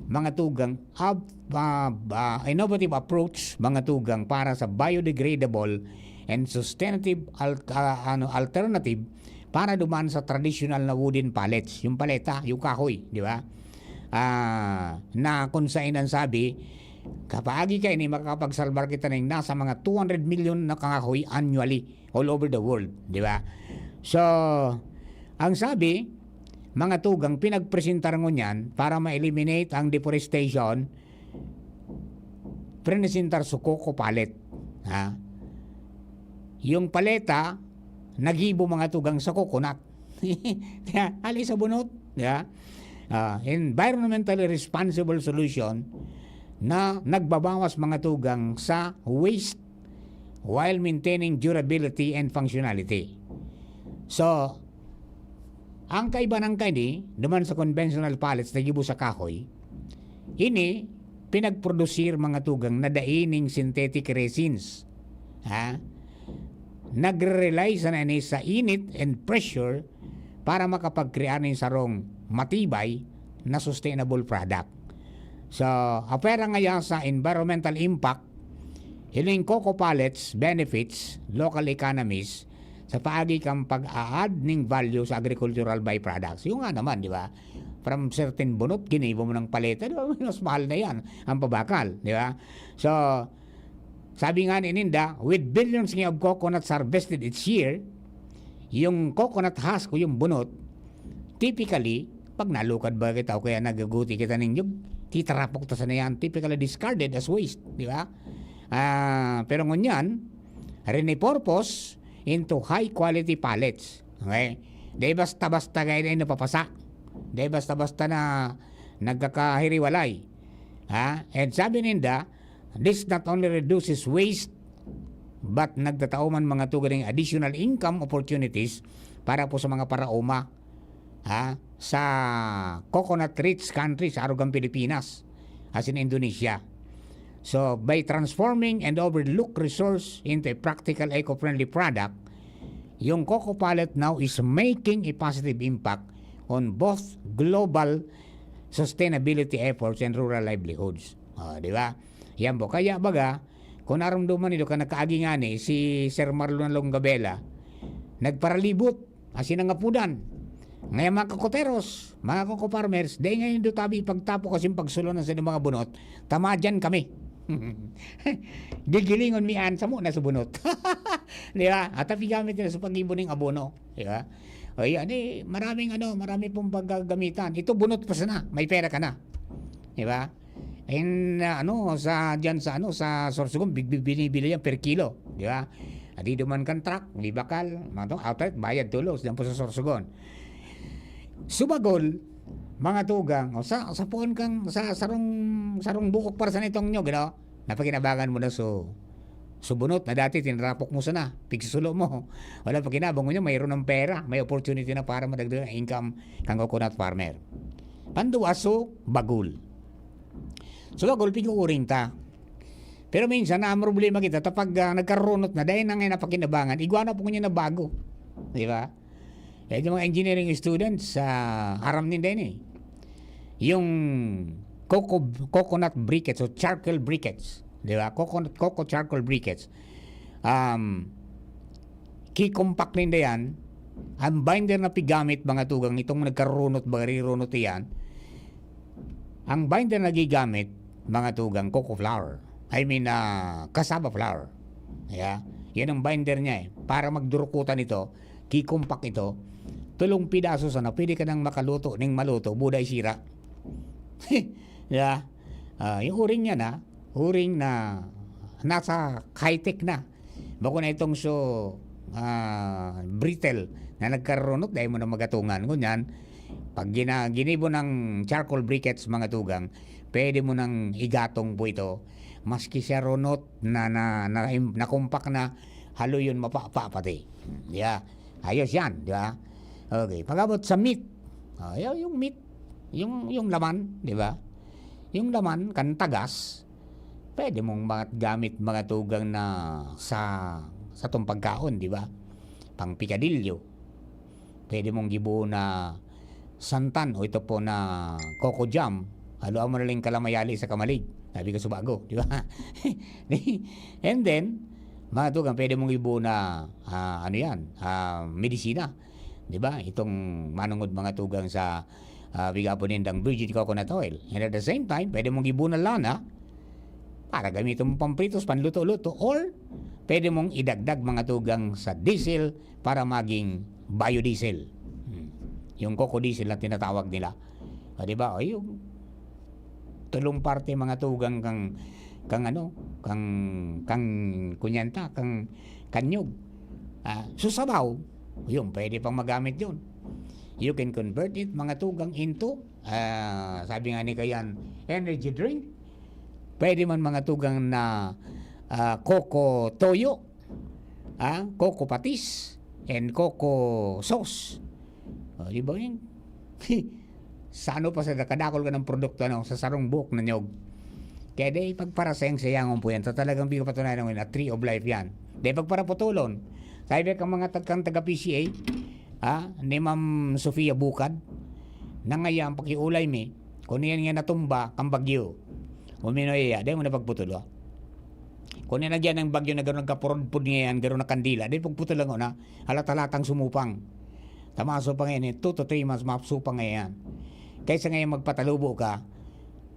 mga tugang, ab-, ah, ah, innovative approach, mga tugang, para sa biodegradable and sustainable al-, ah, ano, alternative para duman sa traditional na wooden pallets, yung paleta, yung kahoy, di ba? Ah, na kung saan ang sabi, kapaagi kaini, makakapagsalbar kita ning nasa mga two hundred million na kahoy annually all over the world, di ba? So, ang sabi, mga tugang, pinagpresentar ngunyan para ma-eliminate ang deforestation, presentar sa coco pallet. Ha? Yung paleta, nagibo, mga tugang, sa coconut. Kaya, hali sa bunot, di ba? Ah, environmentally responsible solution na nagbabawas, mga tugang, sa waste while maintaining durability and functionality. So, ang kaibanan kaini, duman sa conventional pallets na gibo sa kahoy, ini pinagprodusir, mga tugang, na dai ning synthetic resins. Ha? Nagre-rely sana ini sa init and pressure para makapag-create nin sarong matibay na sustainable product. So, apwera ngaya sa environmental impact, hiling coco pallets benefits local economies sa paagi kan pag-a-add ning value sa agricultural byproducts. Yung nga naman, di ba? From certain bunot, ginibo mo ng paleta, di ba? Mas mahal na yan, ang pabakal, di ba? So, sabi nga ni ninda, with billions nga of coconuts harvested each year, Yung coconut husk o yung bunot, typically, pag nalukad ba kita o kaya nagaguti kita ning nyug, titarapok ta sana yan, typically discarded as waste, di ba? Ah, pero ngunyan, repurpose into high quality pallets. Okay? Di basta-basta kayo na napapasa. Di basta-basta na nagkakahiriwalay. Ha? And sabi ninda, this not only reduces waste, but nagtatao man mga tugang ning additional income opportunities para po sa mga paraoma, ha, sa coconut-rich countries, arugang Pilipinas, as in Indonesia. So, by transforming an overlooked resource into a practical, eco-friendly product, yung coco pallet now is making a positive impact on both global sustainability efforts and rural livelihoods. O, di ba? Yan po. Kaya baga, kung narumduman nindo kan nakaagi ngani si Sir Marlon Longabela, nagparalibot, asin nangapudan. Ngayon, mga kokoteros, mga coco farmers, dai ngayon do tabi ipagtapok asin pagsulonan sa mga bunot, tamajan kami. Gigilingon mi an samo na sa bunot. Di ba? At pigamit nila sa pag-ibo ning abono. Di ba? O yan, eh, maraming ano, marami pong paggagamitan. Ito bunot pa sana, may pera ka na. Di ba? And, ah, ano, sa, dyan sa, ano, sa Sorsogon, big-, big-, binibili yan per kilo. Di ba? Adi duman kan truck, di bakal, mga to, outlet, bayad tulos, dyan po sa Sorsogon. Subagol, mga tugang, o sa, sa puon kang, sa sarong, sarong buok para sa nitong nyo, gino? Napakinabangan mo na so, subunot na dati, tinrapok mo sana, pigsusulo mo. Wala pakinabang mo niya, mayroon ng pera, may opportunity na para madagdagan ang income kang coconut farmer. Panduwa, so, bagol. So, bagol, pig-uuring ta. Pero minsan, na problema kita, tapag ah, nagkarunot na, dahil na nga napakinabangan, igwa na po niya na bago. Di ba? Eh, yung mga engineering students, ah, aram ninda yun eh. Yung coco, coconut briquettes o charcoal briquettes, di ba? Coconut, coco charcoal briquettes. Um, kikompak ninda yan. Ang binder na pigamit, mga tugang, itong nagkarunot, baga rirunot yan. Ang binder na gigamit, mga tugang, coco flour. I mean, ah, cassava flour. Yeah? Yan ang binder niya eh. Para magdurukutan ito, kikompak ito, tulong pidaso sana, pwede ka nang makaluto, ning maluto, buday sira. Yeah? Ah, yung uring niya na, uring na nasa high-tech na. Bako na itong so, ah, brittle na nagkarunot, dahil mo na magatungan. Ngunyan, pag gina-, ginibo ng charcoal briquettes, mga tugang, pwede mo nang igatong po ito. Maski siya runot na, na, na, nakumpak na, haloyon mapapa pati. Yeah. Ayos yan, di ba? Okay. Pag-abot sa meat, ah, y- yung meat, yung, yung laman, di ba? Yung laman, kan tagas, pwede mong mga gamit, mga tugang na sa, sa tong pagkaon, di ba? Pang pikadilyo. Pwede mong gibo na santan o ito po na coco jam. Haluan mo na lang kalamayali sa kamalig. Sabi ko sa bago, di ba? And then, mga tugang, pwede mong gibo na, ah, ano yan, ah, medisina. Di ba? Itong manungod, mga tugang, sa, ah, biga po nindang virgin coconut oil. And at the same time, pwede mong gibo na lana para gamitin mo pampritos, panluto-luto, or pwede mong idagdag, mga tugang, sa diesel para maging biodiesel. Hmm. Yung coco diesel na tinatawag nila. O, di ba? O, yung tulong parte, mga tugang, kang, kang ano, kang, kang kunyanta, kang kanyog. Ah, so sabaw, yun, pwede pang magamit yun. You can convert it, mga tugang, into, ah, sabi nga ni Kayan, energy drink. Pwede man, mga tugang, na, ah, coco toyo, ah, coco patis, and coco sauce. O, di ba yun? Sa ano pa sa kadakol ka ng produkto, ano, sa sarong buhok na niyog. Kaya di pagparasayang-sayangon po yan. Sa talagang pigpapatunayan mo na tree of life yan. Di pagparaputulon. Sabi ka mga tag-, kang taga P C A, ha? Ni Ma'am Sofia Bukad, na ngayon, pakiulay mi, kung yan nga natumba, kang bagyo. Uminoy iya, di mo na pagputulo. Kung yan nagyan ng bagyo na gano'n nagkapurudpud ngayon, gano'n na kandila, di pagputulo nga na, halat-halatang sumupang. Tamaso pa ngayon, eh, two to three months, mapsupang ngayon. Kaysa ngayon magpatalubo ka,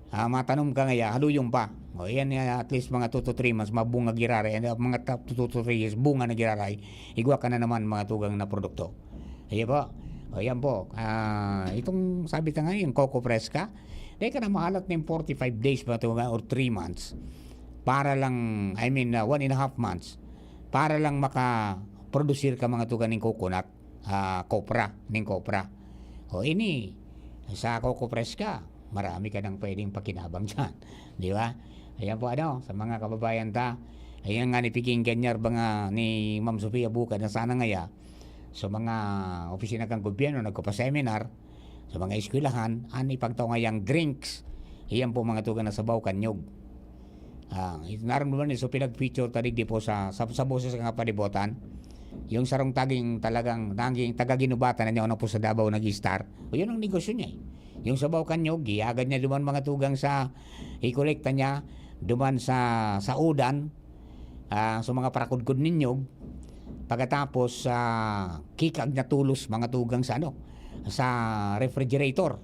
ah, matanom ka ngayon, haluyong pa. O, yan, yan, at least mga two to three months, mabunga giraray. And, uh, mga ta-, two to three years, bunga na giraray. Igwa ka na naman mga tugang na produkto. Ayan po. O, yan po. Ah, itong sabi ta nga, yung Coco Fresca, dahil ka na mahalat na yung forty-five days mga tugang or three months. Para lang, I mean, uh, one and a half months. Para lang maka-produce ka mga tugang ng coconut, ah, copra, ng copra. O, ini, sa Coco Fresca, marami ka nang pwedeng pakinabang dyan. Di ba? Ayan po, ano, sa mga kababayan ta, ayan nga ni Piging Ganyar, ba nga ni Ma'am Sofia Bukad na sana ngaya, sa mga opisina kan gobyerno, nagpapaseminar, sa mga eskwelahan, an ipagtao ngayang drinks, iyan po mga tugang na sabaw kan nyog. Ah, naramdaman ni, so pinag-feature ta digdi po sa, sa, sa boses nga palibotan. Yung sarong taging talagang, naging taga-ginubatan na niya, una po sa Davao nag-star. O, yun ang negosyo niya eh. Yung sabaw kan nyog, giagad niya duman mga tugang sa, ikolekta niya, duman sa, sa udan, ah, sa mga parakudkod nin nyog. Pagkatapos, ah, kikag niya tulos mga tugang sa ano, sa refrigerator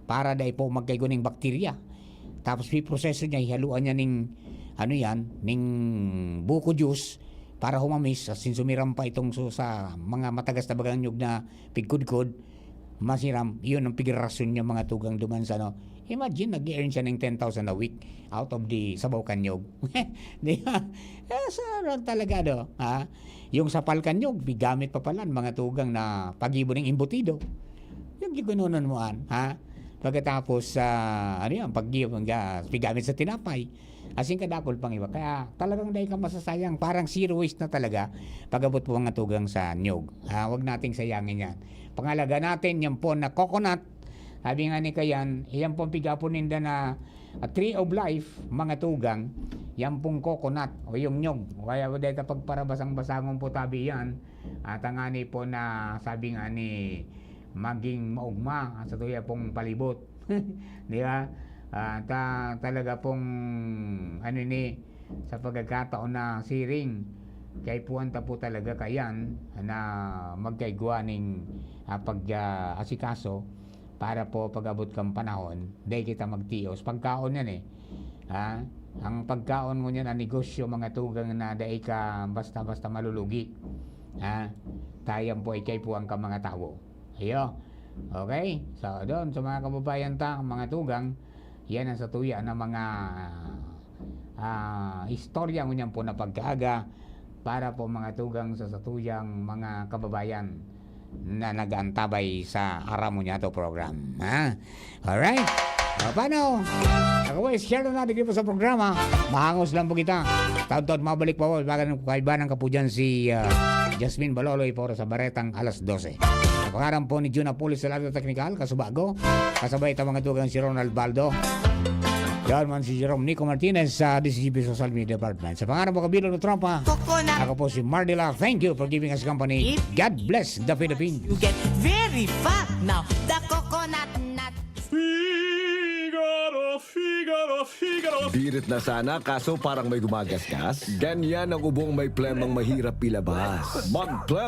para dai po magkaigo ning bakterya. Tapos piproseso niya, ihaluan niya ning, ano yan, ning buko juice para humamis. As in, sumiram pa itong su-, sa mga matagas na bagang nyog na pigkudkod, masiram, yun ang pigirason niya mga tugang duman sa ano. Imagine, nag-earn siya ng ten thousand a week out of the sabaw kan nyog. Di ba? Eh, sa ano talaga, no? Ha? Yung sapal kan nyog, bigamit pa pala ang mga tugang na pagibo ng embutido. Yung gigunonon mo, an, ha? Pagkatapos, ah, ano yan, pag, pag, ah, pigamit sa tinapay. As in, kadakol pang iba. Kaya talagang dai ka masasayang. Parang zero waste na talaga pag-abot po mga tugang sa nyog. Ah, wag nating sayangin yan. Pangalaga natin, yan po na coconut. Sabi nga ni Kayan, yan po ang pigapon ninda na, ah, tree of life, mga tugang. Yan pong coconut o yung nyog. O kaya dahil kapag parabasang-basangon po tabi yan, at ang ani po na sabi nga ni maging maugma sa tuya pong palibot. Di ba? Ah, ta-, talaga pong, ano ni, sa pagkakataon na siring, kaipuhan ta po talaga kayan na magkaigwa ning, ah, pag, ah, asikaso para po pag-abot kang panahon, dai kita magtios. Pagkaon yan eh. Ha? Ang pagkaon ngunyan, ang negosyo, mga tugang na dai ka basta-basta malulugi. Ha? Tayan po ay kaipuhan ka mga tawo. Iyo. Okay? So, doon sa mga kababayan ta, mga tugang, yan ang satuya na mga, ah, istorya ngunyan po na pagkaaga para po mga tugang sa satuyang mga kababayan na nag-aantabay sa Aram Mo Niya To program. Ha? Alright? O, paano? Ako po, share na natin dito sa programa. Mahangos lang po kita. Taon-taon, mabalik po ako. Bagan ko kaibanan ka po dyan si, ah, Jasmine Baloloy para sa Baretang alas dose. Sa pangaran po ni Jun Apulis sa lado teknikal, kasubago, kasabay ta mga tugang si Ronald Baldo. Yan man si Jerome Nico Martinez sa D C G P Social Media Department. Sa pangaran po, kabilang na tropa, Coconut. Ako po si Mardila. Thank you for giving us company. If God bless the Philippines. You get very fat now. The coconut nut. Figaro, Figaro, Figaro. Birit na sana, kaso parang may gumagasgas. Ganyan ang ubong may plemang mahirap ilabas. Mag-plema